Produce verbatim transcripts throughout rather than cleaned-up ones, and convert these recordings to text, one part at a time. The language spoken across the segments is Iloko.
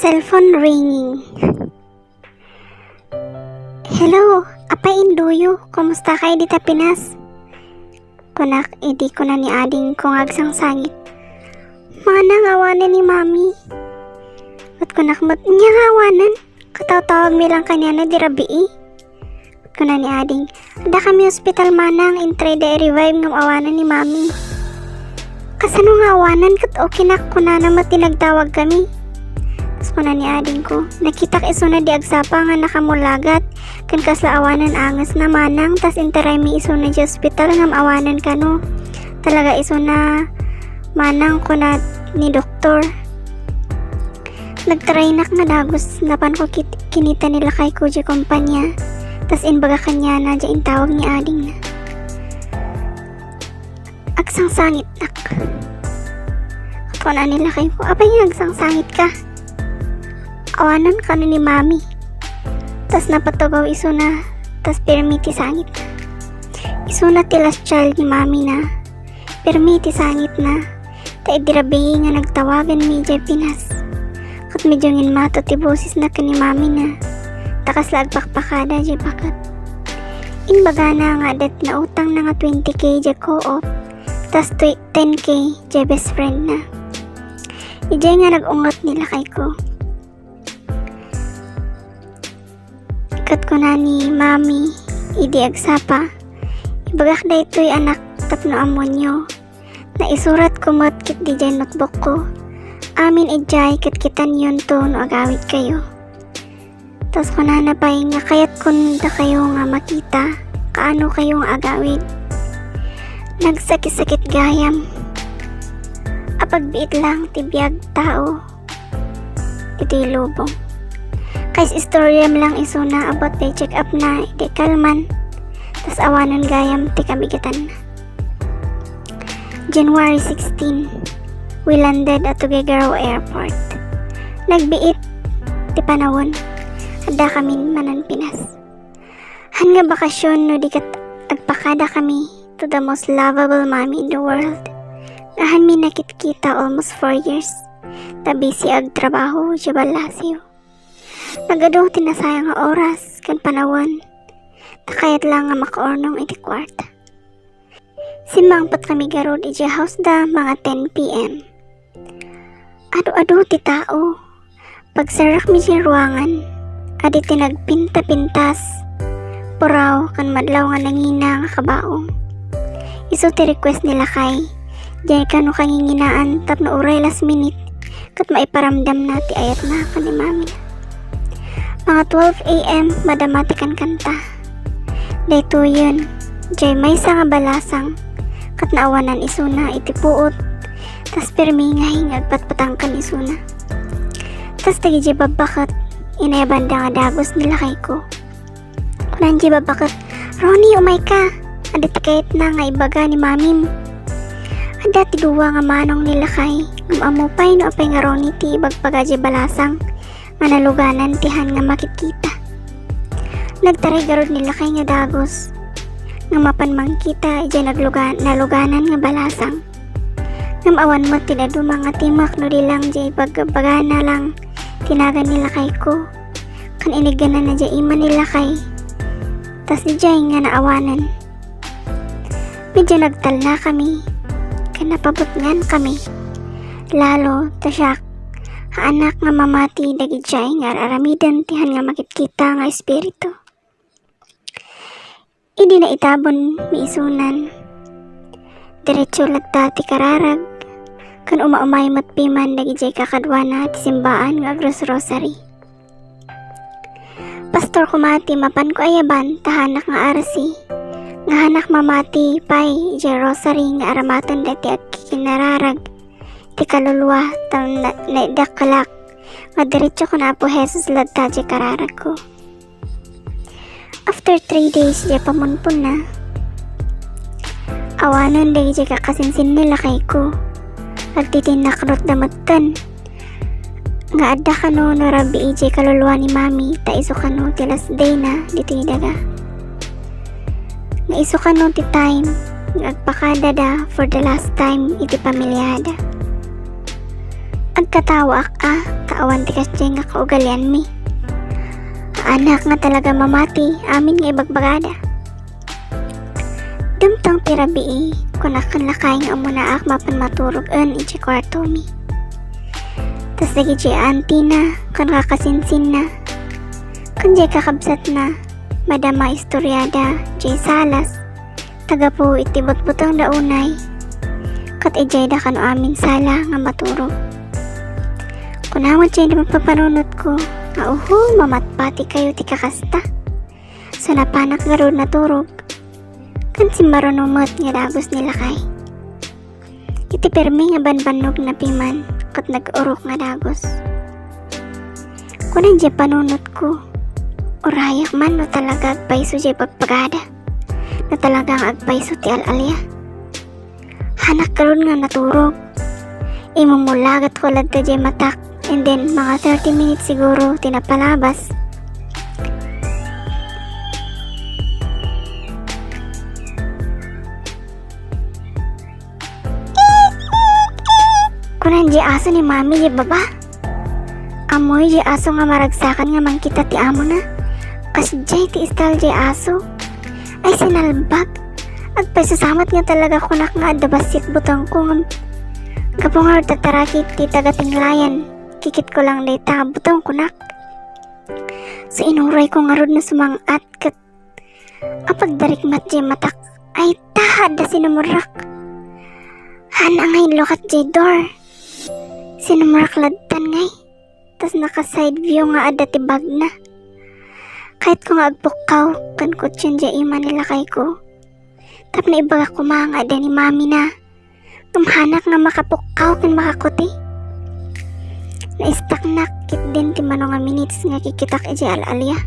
Cellphone ringing. "Hello, apay induyo, kumusta kay dita Pinas?" kunak idi kuna ni ading ko nga agsangsangit. "Manang, awanen ni Mami." Ket kunak met, "Ania nga awanen? Katawtawagmi lang kaniana idi rabii." Kuna ni ading, "Adda kami ospital manang, intray da i-revive ngem awanen ni Mami." "Kasano nga awanen ket okay nak, kunana met ti nagtawag kami." Kas kuna ni ading ko, nakitak isuna di agsapa nga nakamulagat, ken kasla awanen angesna manang, tas intaraymi isuna di ospital ngem awanen kano. Talaga isuna manang, kuna ni doktor. Nagtaraynak nga dagus, napan ko kit-, kinita ni lakay ko di kompanya, tas inbaga kaniana di intawag ni adingna. Agsangsangitnak. Kuna ni lakay ko, "Apay nga agsangsangit ka? Awanen kano ni Mami." Tas napatugaw isuna, tas pirmi ti sangitna. Isuna ti last child ni Mami na. Pirmi ti sangitna, ta idi rabii nga nagtawaganmi idiay Pinas. Ket medyo nginmato ti bosesna ken ni Mamina, ta kasla agpakpakada idiay baket. Imbagana nga adda ti nautangna nga twenty K idiay co-op, tas twe-, ten K idiay best friendna. Idiay nga nag-unget ni lakay ko. Ket kuna ni Mami idi agsapa, "Ibagak daytoy, anak, tapno ammonyo. Naisuratko met ketdi diay notebookko. Amin idiay ket kitanyonto no agawidkayo." Tas kunana pay nga kayatkon dakayo nga makita, kaano kayo nga agawid. Nagsakit-sakit gayam. Apagbiit lang ti biag tao iti lubong. Kais-istoriam lang isuna about ti check-up na iti kalman, tas awanen gayam ti kabigetanna. January sixteen, we landed at Tuguegarao Airport. Nagbiit ti panawen, adda kamin manen Pinas. Han nga bakasyon no di ket agpakada kami to the most lovable mommy in the world. Nga hanmi nakitkita almost four years. Ta busy agtrabaho idiay ballasiw. Nagadu ti nasayang nga oras ken panawen. Ta kayat lang nga makaurnong iti kuarta. Simmangpet kami garud idiay house da mga ten P M. Adu-adu ti tao. Pagserrekmi idiay ruangan, adda ti nagpinta-pintas, puraw, ken madlaw nga nangina nga kabaong. Isu ti request ni lakay, diay kano kanginginaan tapno uray last minute, ket maiparamdamna ti ayatna ken ni Mami. Mga twelve A M, madama ti kankanta. Daytoyen, diay maysa nga balasang, ket naawanan isuna iti puot, tas pirmi nga hing agpatpatangken isuna. Tas dagidiay babbaket, inayabanda nga dagus ni lakay ko. Kunan diay babbaket, "Ronnie, umayka! Adda ti kayatna nga ibaga ni Mamim." Adda ti dua nga manong ni lakay, ngem ammo pay no apay nga Ronnie ti ibagbaga diay balasang nga naluganan ti han nga makitkita. Nagtaray garud ni lakay nga dagus nga mapan mangkita idiay nagluga-, naluganan nga balasang. Ngem awan met ti dadduma nga timek no di lang diay bagbagana lang ti nagan ni lakay ko. Ken inigananna diay ima ni lakay. Tas idiay nga naawanan. Medyo nagtalna kami, ken napabutngan kami. Lalo ta siak, haanak nga mamati dagidiay nga ar-aramiden ti han nga makitkita nga espiritu. Idi naitabon mi isunan, diretso latta ti kararag, ken uma-umay met piman dagidiay kakaduana ti simbaan nga agros-rosary. Pastor koma ti mapanko ayaban, ta hanak nga arsi, nga hanak mamati pay idiay rosary nga aramaten daytoy agkikinararag ti kaluluwa, ta na-, naidakkelak nga diretso ken Apo Jesus latta diay kararagko. After three days diay pamunponna, awanen dagidiay kakasinsin ni lakay ko. Agtitinnakrotda metten nga adda kano no rabii diay kaluluwa ni Mami, ta isu kano ti last day na ditoy daga. Nga isu kano ti time nga agpakadada for the last time iti pamiliada. Ag-, Katawaak a, ta awan ti kasdiay nga kaugalianmi. Haanak nga talaga mamati amin nga ibagbagada. Dumteng ti rabii, kunak ken lakay nga umunaak mapan maturog-en idiay kuartomi. Tas dagidiay antina ken kakasinsinna, ken diay kakabsatna, madama istoriada diay salas, ta gapu iti butbutengda unay, ket idiayda kano amin sala nga maturog. Kuna met diay mapampanunotko nga, "Uhu, mamatpati kayo ti kakasta." So, napanak ngarud naturog, ken simmaruno met nga dagus ni lakay. Iti permi nga banbannog na piman ket nag-urok nga dagus. Kuna diay panunotko, urayak man no talaga agpayso diay bagbagada, no talaga nga agpayso ti al-alia. Haanak ngarud nga naturog. Imumulagatko latta diay matak, and then mga thirty minutes siguro ti napalabas. Kuna diay aso ni Mami diay baba. Ammoyo diay aso nga maragsakan nga mangkita ti amona. Kasdiay ti style diay aso. Ay, sinalbag. Agpayso sa met nga talaga kunak nga adda bassit butengko ngem gapu nga tataraki ti taga-Tinglayan. Kikitko lang dayta, buteng kunak. So, inurayko ngarud no sumang-at ket apagdarikmat diay matak. Ay, ta, adda sinumurrak. Haan ngay lukat diay door. Sinumurrak lattan ngay. Tas naka-side view nga adda ti bagna. Kayatko nga agpukkaw ken kutien diay ima ni lakayko. Tapno ibagak koma nga adda ni Mami na. Ngem haanak nga makapukkaw ken makakuti. Naistaknak ketdin ti mano nga minutes nga kikitak idiay al-alia.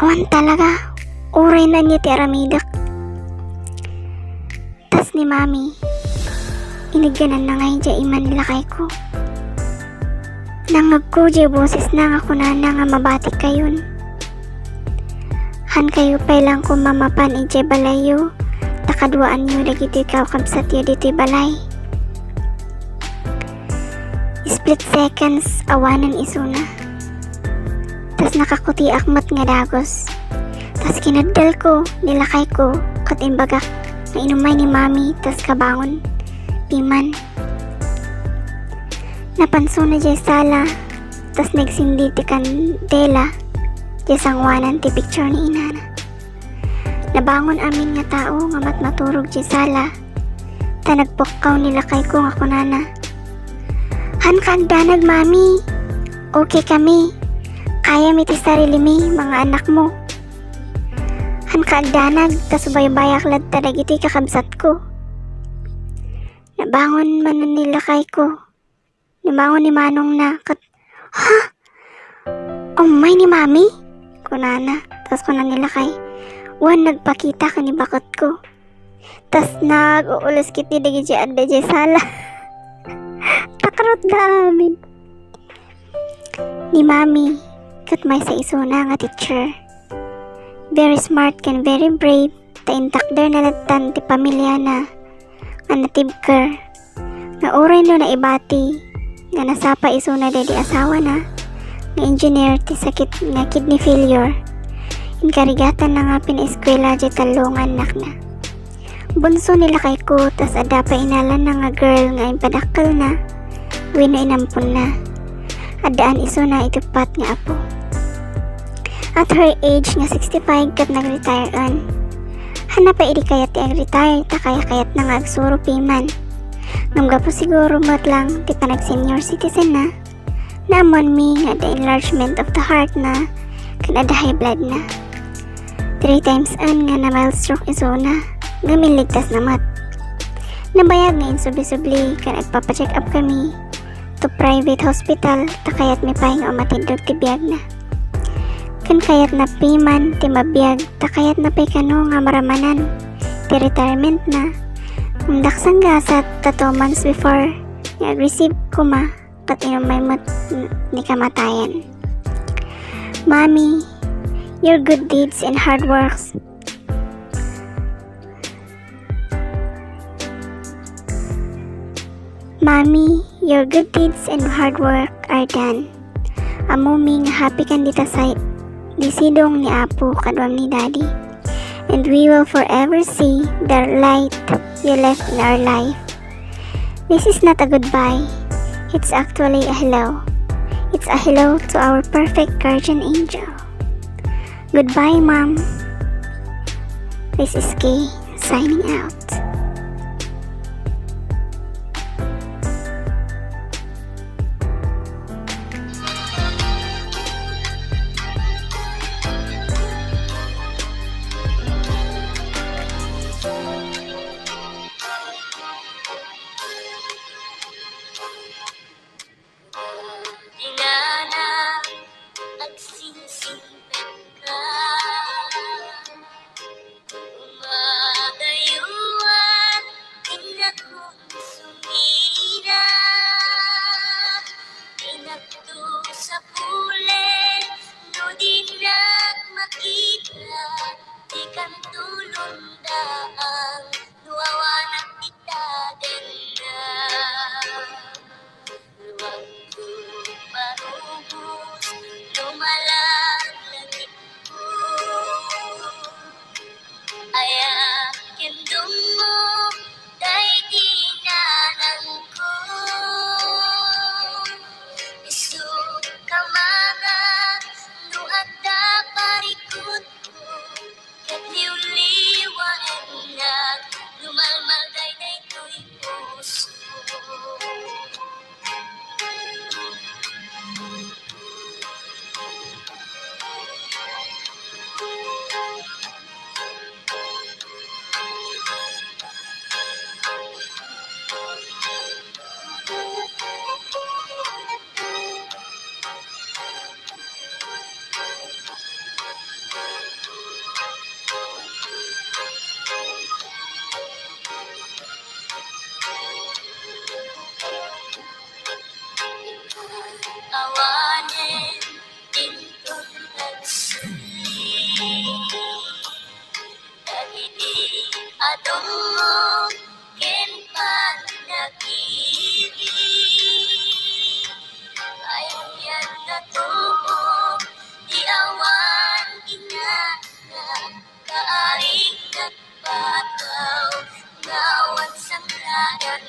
Awan talaga, uray na ania ti aramidek. Tas ni Mami, iniggananna ngay diay ima ni lakayko. Nangngegko diay bosesna nga kunana nga mabatikayon. Haankayo pay lang koma mapan idiay balayyo, ta kaduaanyo dagiti kakabsatyo ditoy balay. Split seconds, awanen isuna. Tas nakakutiak met nga dagus. Tas kineddalko ni lakayko ket imbagak nga inumay ni Mami tas kabangon piman. Napansona diay sala, tas nagsindi ti kandela diay sanguanan ti picture ni inana. Nabangon amin nga tao nga matmaturog diay sala, ta nagpukkaw ni lakayko nga kunana, "Haanka agdanag, Mami. Okay kami. Kayam iti sarilimi, mga anakmo. Haanka agdanag, ta subaybayak latta dagiti kakabsatko." Nabangon manen ni lakayko. Nabangon ni manongna ket, "Ha? Umay ni Mami?" kunana. Tas kuna ni lakay, "Wen, nagpakita ken ni baketko." Tas nag-uulos ketdi dagiti adda diay sala. Takrotda amin. Ni Mami ket maysa isuna nga teacher. Very smart ken very brave, ta intakderna lattan ti pamiliana nga natibker, nga uray no naibati nga nasapa isuna daydi asawana nga engineer ti sakit nga kidney failure, inkarigatanna nga pinaeskuela diay tallo nga annakna. Bunso ni lakayko, tas adda pay inalanna nga girl nga impadakkelna wenno inamponna. Addaan isuna iti uppat nga apo. At her age nga sixty-five ket nag-retire-en. Haanna pay idi kayat ti ag-retire, ta kayakayatna nga agsuro piman. Ngem gapu siguro met lang ti panag-senior citizenna, naammoanmi nga adda enlargement of the heart na ken adda high blood na. Three times en nga na-mild stroke isuna, ngem inligtasna met. Nabayag nga insubli-subli ken agpapa-check up kami to private hospital, ta kayatmi pay nga umatiddog ti biagna. Ken kayatna piman ti mabiag, ta kayatna pay kano nga maramanan ti retirement na. Ngem daksang gasat ta two months before nga ag-receive koma ket inumay met ni kamatayan. Mommy, your good deeds and hard works Mommy, Your good deeds and hard work are done. Ammomi nga happy kan dita sa disidong ni Apo kaduam ni Daddy. And we will forever see the light you left in our life. This is not a goodbye. It's actually a hello. It's a hello to our perfect guardian angel. Goodbye, Mom. This is Kay signing out. Dinana agsingsingpet ka. Umadayuan, innak sumina. Innak to sapulek, no dinak makita, dikan tulondaang, no awanak ita denna. Luagko parubos, lumalaglag ko. Ayak ken dummo, daydi nanangko. Isu kamangak, no adda parikutko, ket liwliwaennak, no malmalday daytoy puso. Awanen inton nagsuli dagiti adummo ken pannakili. Ayan nga tubo ti awan inana, kaaring nagpataw nga awan sangladan.